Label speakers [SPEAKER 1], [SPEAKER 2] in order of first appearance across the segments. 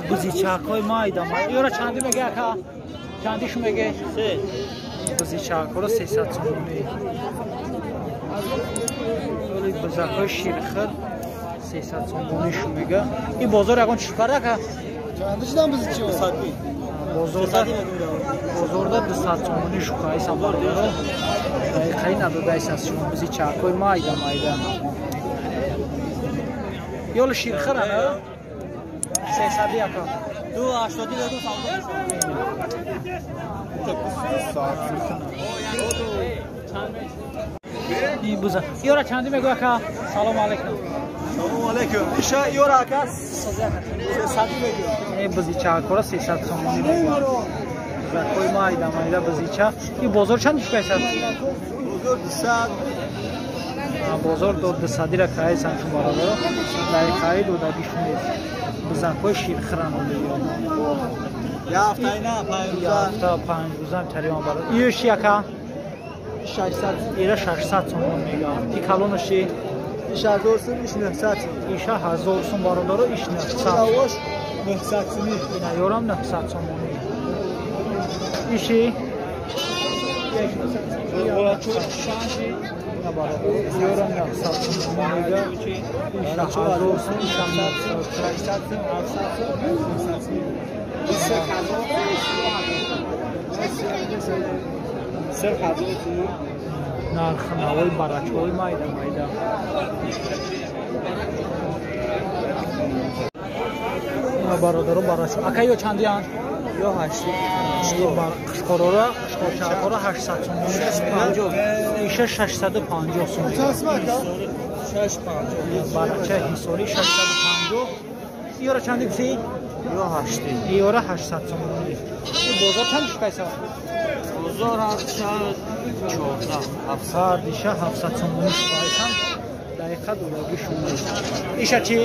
[SPEAKER 1] Бузичакҳои майда. Ёра чанди меге ака? Чандишу меге? Бузичакҳоро 300 сомонӣ. Бузакҳои ширхӯр 300 сомонишу мега. Ин бозор ягон чӣ шукар ака?
[SPEAKER 2] Чандишдан бузичи?
[SPEAKER 1] Бозорда 200 сомонӣ шукаисан бародаро. Дақиқаи надодаисан шумо бузичакҳои майда майда. Ёлу ширхӯран, 300 ака.
[SPEAKER 3] 280 ду савдо.
[SPEAKER 1] Ин буза. Ёра чанди мегӯ ака? Салом алейкум.
[SPEAKER 2] Салом алейкум. Иша ёра ака 300 мегӯ.
[SPEAKER 1] Ин бузичакҳоро 300 сомонӣ мегӯ. Бузакҳои майда майда бузича. Ин бозор чанд шукаисан?
[SPEAKER 2] Бозор 200.
[SPEAKER 1] Бозор до 200-ра каисан шумо бародаро. Дақиқаи додагишон нест. Бузакҳои ширхӯран олиё.
[SPEAKER 2] Яфтайна 5 рӯза.
[SPEAKER 1] Яфта 5 рӯза тариён бародар. Июш яка?
[SPEAKER 2] 600.
[SPEAKER 1] Ира 600 сомон мега. И калонаши?
[SPEAKER 2] Иш 1000 сум, иш 900 сум.
[SPEAKER 1] Иша 1000 сум бародаро, иш 900.
[SPEAKER 2] Авош 900 сумӣ.
[SPEAKER 1] Ина ёрам 900 сомонӣ. Иши? Ёрам 900 сомонӣ мега. Иша 1000 сум, иша 900.
[SPEAKER 2] 600 сум, 700 сум, 900 сум. 3000 сум.
[SPEAKER 1] Нархи навои барачаҳои майда майда. Бародаро барача. Ака ё чандиянд?
[SPEAKER 3] Ё 8.
[SPEAKER 1] Қишқорора, қишқорчаҳоро 800 сомонӣ. Иша 650 сомонӣ.
[SPEAKER 3] 650.
[SPEAKER 1] Барача ҳисори 650. Ёра чанди гуфтӣ?
[SPEAKER 3] Ё 8.
[SPEAKER 1] Ёра 800 сомонӣ. Ин бозор чанд шукайса?
[SPEAKER 3] Бозор 714.
[SPEAKER 1] 700 иша 700 сомонӣ шукайсан. Дақиқа додагишон нест. Иша чӣ?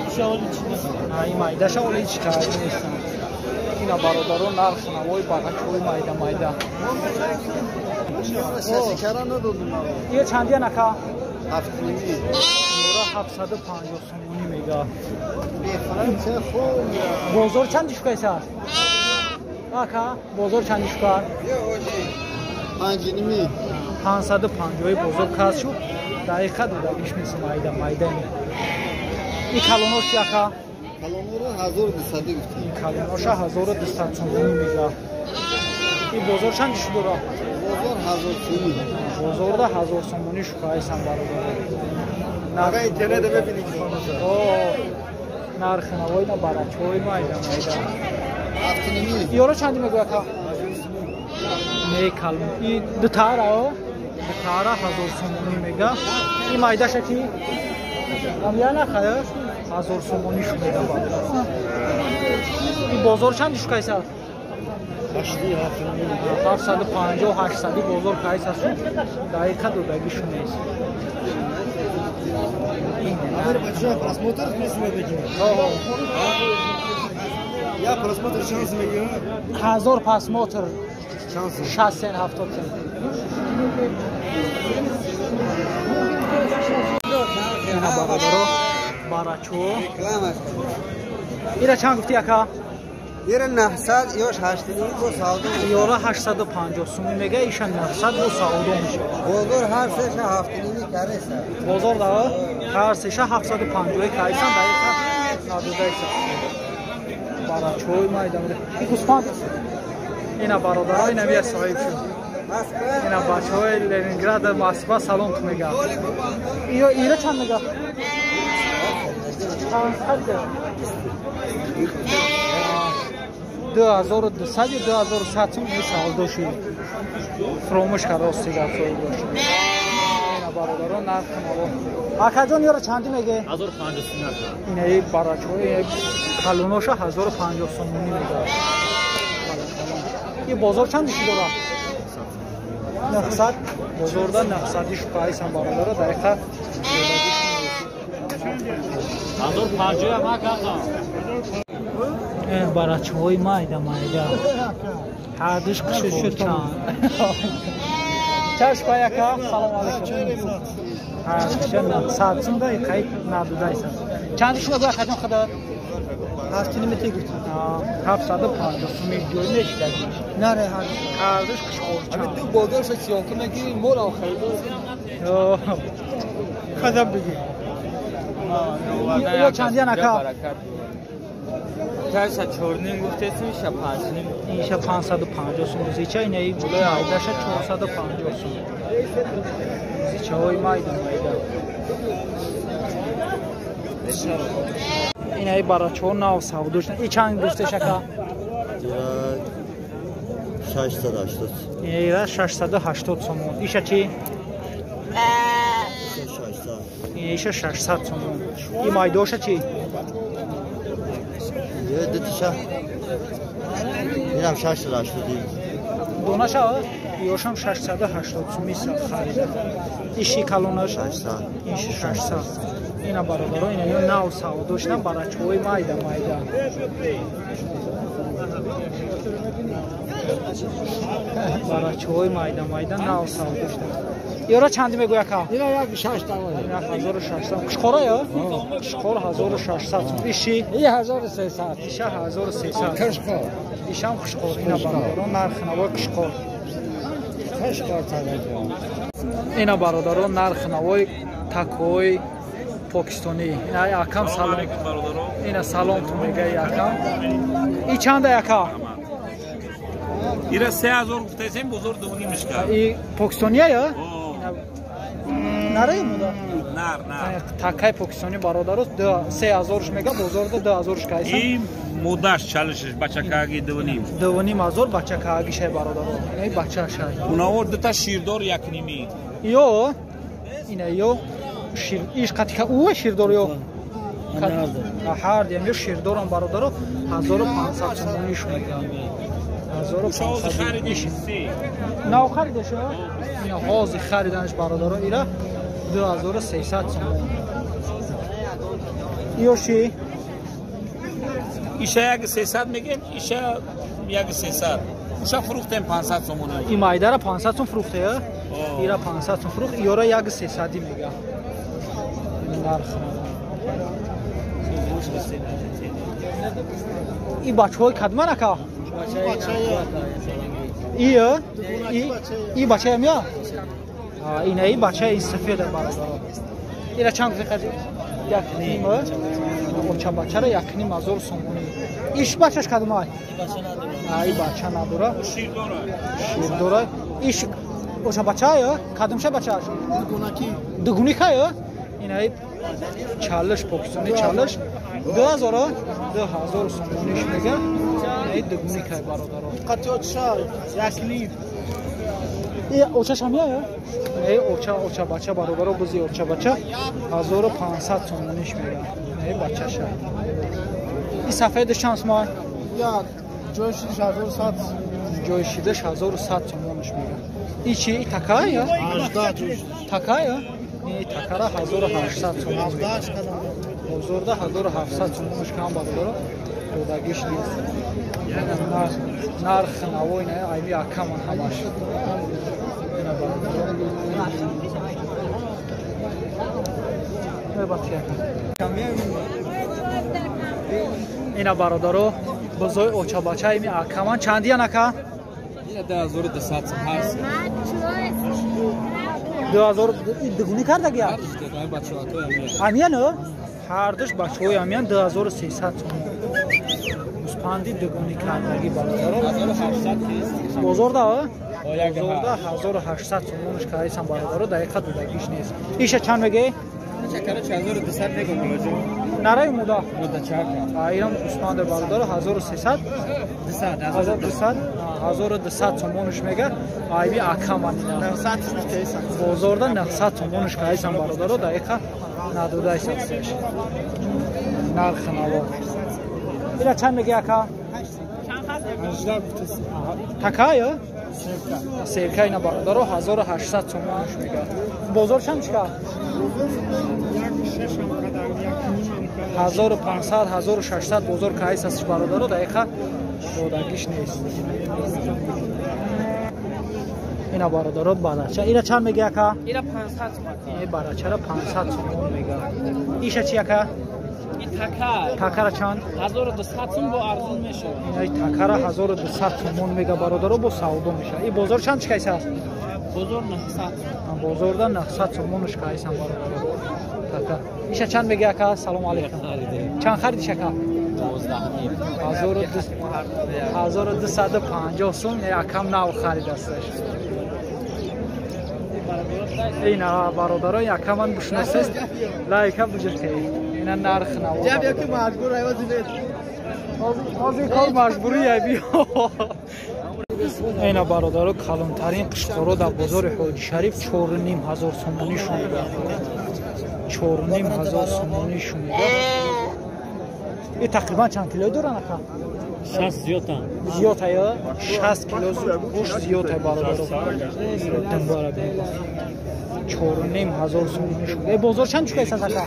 [SPEAKER 3] Иша оли чӣ нест?
[SPEAKER 1] Ин майдаша оли чӣ кард нестан. Ина бародаро нархи навои барачаҳои майда майда. Ё чандиян ака?
[SPEAKER 2] 7.5.
[SPEAKER 1] Ёра 750 сомонӣ мега. Бозор чанди шукайса? Ака, бозор чанди шукар?
[SPEAKER 2] 5.5.
[SPEAKER 1] 550 бозор кас шуд. Дақиқа додагиш нест майда майда. Ин калонош ака?
[SPEAKER 2] Калонора 1200 гуфтем.
[SPEAKER 1] Ин калоноша 1200 сомонӣ мега. Ин бозор чанди шудора?
[SPEAKER 2] Бозор 1000 сомонӣ.
[SPEAKER 1] Бозорда 1000 сомонӣ шукайсан бародаро.
[SPEAKER 2] Ага интернет бибинед.
[SPEAKER 1] Нархи навои на барачаҳои майда майда.
[SPEAKER 2] 7.5.
[SPEAKER 1] Ёро чанди мегӯ ака? Не калон. И дутара о? Дутара 1000 сомонӣ мега. И майдаша чи? Ам я нахая? 1000 сомонӣ шу мега бародар. И бозор чанди шукайса? 750 800 бозор кайса су. Дақиқа додагишу нест.
[SPEAKER 2] Просмотр Я просмотр шанс мегирам.
[SPEAKER 1] 1000 просмотр 60 сент 70 сент. Ина бародаро барачо. Ира чанд гуфти ака?
[SPEAKER 2] Ира 900 ёш 8.5 бо савдо.
[SPEAKER 1] Ёра 850 сум мега, иша 900 бо савдо мешавад.
[SPEAKER 2] Бозор ҳар сеша 7.5 кареса.
[SPEAKER 1] Бозор да ҳар сеша 750 кареса, дақиқа надодайса. Барачои майда. Ин гӯсфанд. Ина бародаро, ина бия соҳиб шуд. Ина бачаҳои Ленинград, Москва салом мега. Ира чанд мега? 500. 2200 2100 сум савдо шуд. Фромӯш кард рости гап соҳиб бошад. Ина бародаро нархи наво. Акаҷон ёра чанди меге?
[SPEAKER 3] 1050 сум.
[SPEAKER 1] Инаи барачаҳои калоноша 1050 сомонӣ мега. Ин бозор чанди шуд дора? 900. Бозорда 900 шукайсан бародаро, дақиқа
[SPEAKER 3] 1050 ма кақа.
[SPEAKER 1] Барачаҳои майда майда. Ҳардуш қишқорчан. Чаш паяка? Салом алейкум. Ҳардуша 900 сум да қайд надодайсан. Чанди шумо гӯя хаҷон худат?
[SPEAKER 2] 7 метр гуфт.
[SPEAKER 1] 750 сум ҷой мешидагиш.
[SPEAKER 2] Наре ҳар.
[SPEAKER 1] Ҳардуш қишқорча.
[SPEAKER 2] Ҳамин ду бозорша съёмка мегирӣ, моро харидор. Хадам бигир.
[SPEAKER 1] Ё чандиян ака?
[SPEAKER 3] Таша 4.5 гуфтесим, иша 5.5.
[SPEAKER 1] Иша 550 сум бузича, инаи майдаша 450 сум. Бузичаҳои майда майда. Инаи барачаҳо нав савдо шудан. И чанд гуфтеш ака?
[SPEAKER 4] 680.
[SPEAKER 1] Ира 680 сомон. Иша чи? Иша 600 сомон. И майдоша чи?
[SPEAKER 4] Дутиша. Инам 680.
[SPEAKER 1] Донаша? Ёшам 680 суми харида. Иши калонаш
[SPEAKER 4] 600.
[SPEAKER 1] Иши 600. Ина бародаро, ина ё нав савдо шудан барачаҳои майда майда. Барачаҳои майда майда нав савдо шудан. Ёра чанди мегӯй ака?
[SPEAKER 2] Ина 1600.
[SPEAKER 1] 1600. Қишқора ё? Қишқор 1600 сум. Иши?
[SPEAKER 2] И 1300.
[SPEAKER 1] Иша 1300.
[SPEAKER 2] Қишқор.
[SPEAKER 1] Ишам қишқор. Ина бародаро нархи навои қишқор.
[SPEAKER 2] Қишқор тадаҷон.
[SPEAKER 1] Ина бародаро нархи навои такои покистонӣ. Ина акам салом. Ина салом ту мегаи акам. И чанда ака?
[SPEAKER 5] Ира 3000 гуфтесем, бозор 2.5 кард.
[SPEAKER 1] И покистония ё? Наре муда?
[SPEAKER 5] Нар, нар.
[SPEAKER 1] Такай покистони бародаро 3000 мега, бозорда 2000 кайсан.
[SPEAKER 5] И мудаш чалишиш бачакаги 2.5.
[SPEAKER 1] 2.5 бачакаги шай бародаро. Ина бача шай.
[SPEAKER 5] Унаор дута ширдор 1.5.
[SPEAKER 1] Ё ина ё шир иш қатика ӯ ширдор ё. Ҳар дем ё ширдорам бародаро 1500 сомониш мегам. 1500 иш. Нав харидаш ё? Ина ҳозир хариданаш бародаро ира 2300 сомон. Ёши?
[SPEAKER 5] Иша 1300 мегем, иша 1300. Уша фурӯхтем 500 сомон.
[SPEAKER 1] И майдара 500 сом фурӯхте ё? Ира 500 сом фурӯхт, ёра 1300 мега. Нарх. И бачаҳои кадман ака? И и бачаям ё? Ина и бачаи сафеда бародаро. Ира чанд гуфти? Як ним. Оча бачара 1.5 сомонӣ. Иш бачаш кадмай? И бача надора.
[SPEAKER 5] Ширдора.
[SPEAKER 1] Ширдора. Иш оча бача ё? Кадмша бачаш?
[SPEAKER 2] Дугунаки.
[SPEAKER 1] Дугуника ё? Ина чалиш покистони чалиш 2000 2000 сомониш мега. Ина дугуника бародаро.
[SPEAKER 2] Қатиот ша 1.5.
[SPEAKER 1] И очаш ҳам ё? Эй оча оча бача бародаро бузи оча бача 1500 сомониш мега. Эй бачаша. И сафедаш чанд сомон?
[SPEAKER 2] Як ҷои шидаш 1100.
[SPEAKER 1] Ҷои шидаш 1100 сомониш мега. И чи? И така ё?
[SPEAKER 2] 18.
[SPEAKER 1] Така ё? И такара 1800 сомон. Бозорда 1700 сомониш кам бародаро. Додагиш нест. Нарх навои на айми акаман ҳамаш. Ина бародаро. Ина бародаро бозои очабача ими акаман чандиян ака?
[SPEAKER 3] Ина 2200 ҳар.
[SPEAKER 1] 2000 дугунӣ кардагия? Амиян ё? Ҳардуш бачаҳои амиян 2300 сомон. Гӯспанди дугунӣ кардагӣ бародаро. Бозорда бозорда 1800 сомонш кардасан бародаро, дақиқа дудагиш нест. Иша чанд мегӯӣ?
[SPEAKER 3] Чакара 4200 мегӯм мулоҷон.
[SPEAKER 1] Нараи муда?
[SPEAKER 3] Муда чака.
[SPEAKER 1] Инам гӯспанде бародаро 1300 1200 1200 сомонш мега. Айби акаман ина.
[SPEAKER 2] 900
[SPEAKER 1] Бозорда 900 сомонш кардасан бародаро, дақиқа надодаисаш. Нархи наво. Ира чанд мегӯӣ ака? Така ё? Серка ина бародаро 1800 сомонш мега. Бозор чанд чика? 1500 1600 бозор кайс аст бародаро, дақиқа додагиш нест. Ина бародаро барача. Ира чанд мегӯӣ ака?
[SPEAKER 3] Ира 500 сомон.
[SPEAKER 1] Ин барачара 500 сомон мега. Иша чи ака?
[SPEAKER 3] И Така.
[SPEAKER 1] Такара чанд?
[SPEAKER 3] 1200 сум бо арзон мешавад.
[SPEAKER 1] Инаи такара 1200 сомон мега бародаро, бо савдо мешавад. И бозор чанд чикайса аст?
[SPEAKER 3] Бозор 900.
[SPEAKER 1] Бозорда 900 сомонуш кайсан бародаро. Така. Иша чанд меги ака? Салом алейкум. Чанд харидиш ака? 1250 сум акам нав харид асташ. Ина бародаро якаман бушносест, лайка буҷирхе. Ина нарх наво.
[SPEAKER 2] Ҷаб яки маҷбур айвази нет.
[SPEAKER 1] Ҳозир кор маҷбурӣ биё. Ина бародаро калонтарин қишқоро дар бозори Ҳоҷи Шариф 4500 сомонӣ шунида. 4500 сомонӣ шунида. И тақрибан чанд кило доран ака?
[SPEAKER 3] 60 зиёдтан.
[SPEAKER 1] Зиёд ая? 60 кило гӯшт зиёд ай бародаро. Дунбара бин. 4500 сомонӣ шуд. Э бозор чанд чукайса ака?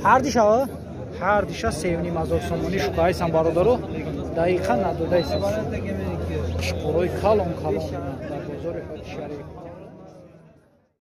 [SPEAKER 1] Ҳар диша? Ҳар диша 3500 сомонӣ шукайсан бародаро. Дақиқа надодайсан. Қишқорои калон калон дар бозори Ҳоҷи Шариф.